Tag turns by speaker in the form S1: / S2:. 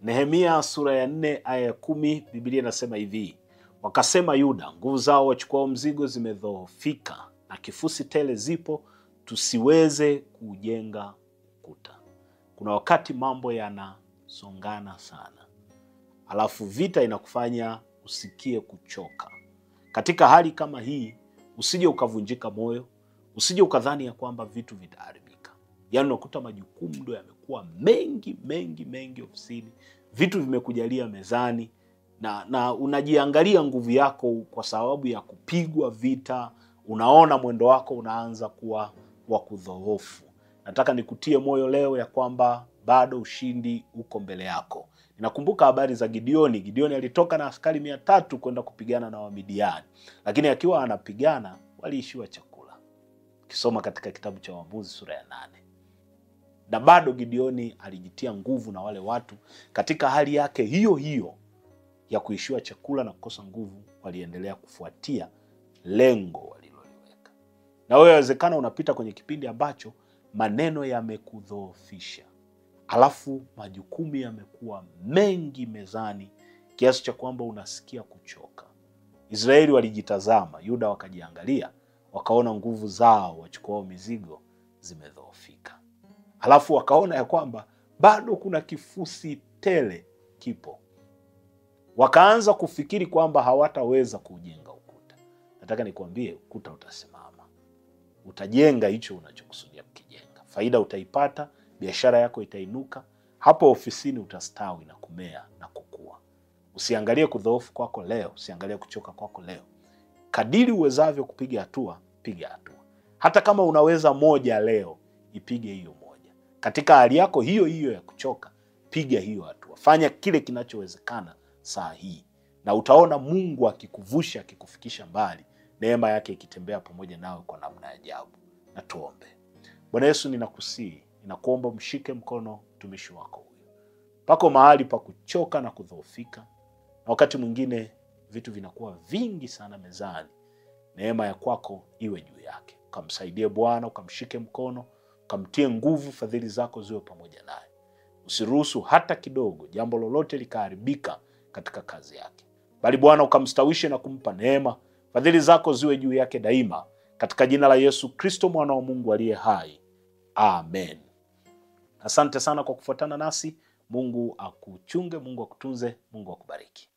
S1: Nehemia sura ya 4 aya ya 10, Biblia inasema hivi: wakasema Yuda, nguvu zao wachukuao mzigo zimedhoofika na kifusi tele zipo, tusiweze kujenga ukuta. Kuna wakati mambo yanasongana sana, alafu vita inakufanya usikie kuchoka. Katika hali kama hii, usije ukavunjika moyo, usije ukadhani ya kwamba vitu vitaharibika. Yaani unakuta majukumu ndio yamekuwa mengi mengi mengi ofisini, vitu vimekujalia mezani, na unajiangalia nguvu yako kwa sababu ya kupigwa vita, unaona mwendo wako unaanza kuwa wa kudhoofu. Nataka nikutie moyo leo ya kwamba bado ushindi uko mbele yako. Ninakumbuka habari za Gideoni. Gideoni alitoka na askari 300 kwenda kupigana na Wamidiani, lakini akiwa anapigana waliishiwa chakula. Ukisoma katika kitabu cha Waamuzi sura ya 8. Na bado Gideoni alijitia nguvu na wale watu katika hali yake hiyo hiyo ya kuishiwa chakula na kukosa nguvu, waliendelea kufuatia lengo waliloliweka. Na wewe yawezekana unapita kwenye kipindi ambacho maneno yamekudhoofisha, alafu majukumu yamekuwa mengi mezani kiasi cha kwamba unasikia kuchoka. Israeli walijitazama, Yuda wakajiangalia, wakaona nguvu zao wachukuao mizigo zimedhoofika. Alafu wakaona ya kwamba bado kuna kifusi tele kipo. Wakaanza kufikiri kwamba hawataweza kujenga ukuta. Nataka nikwambie, ukuta utasimama. Utajenga hicho unachokusudia kukijenga. Faida utaipata, biashara yako itainuka, hapo ofisini utastawi na kumea na kukua. Usiangalie kudhoofu kwako leo, usiangalie kuchoka kwako leo. Kadiri uwezavyo kupiga hatua, piga hatua. Hata kama unaweza moja leo, ipige hiyo moja. Katika hali yako hiyo hiyo ya kuchoka, piga hiyo hatua. Fanya kile kinachowezekana saa hii, na utaona Mungu akikuvusha, akikufikisha mbali, neema yake ikitembea pamoja nawe kwa namna ya ajabu. Na tuombe. Bwana Yesu, ninakusihi, ninakuomba mshike mkono mtumishi wako huyu. Pako mahali pa kuchoka na kudhoofika, na wakati mwingine vitu vinakuwa vingi sana mezani. Neema ya kwako iwe juu yake. Ukamsaidie Bwana, ukamshike mkono, ukamtie nguvu, fadhili zako ziwe pamoja naye. Usiruhusu hata kidogo jambo lolote likaharibika katika kazi yake, bali Bwana ukamstawishe na kumpa neema. Fadhili zako ziwe juu yake daima, katika jina la Yesu Kristo mwana wa Mungu aliye hai. Amen. Asante sana kwa kufuatana nasi. Mungu akuchunge, Mungu akutunze, Mungu akubariki.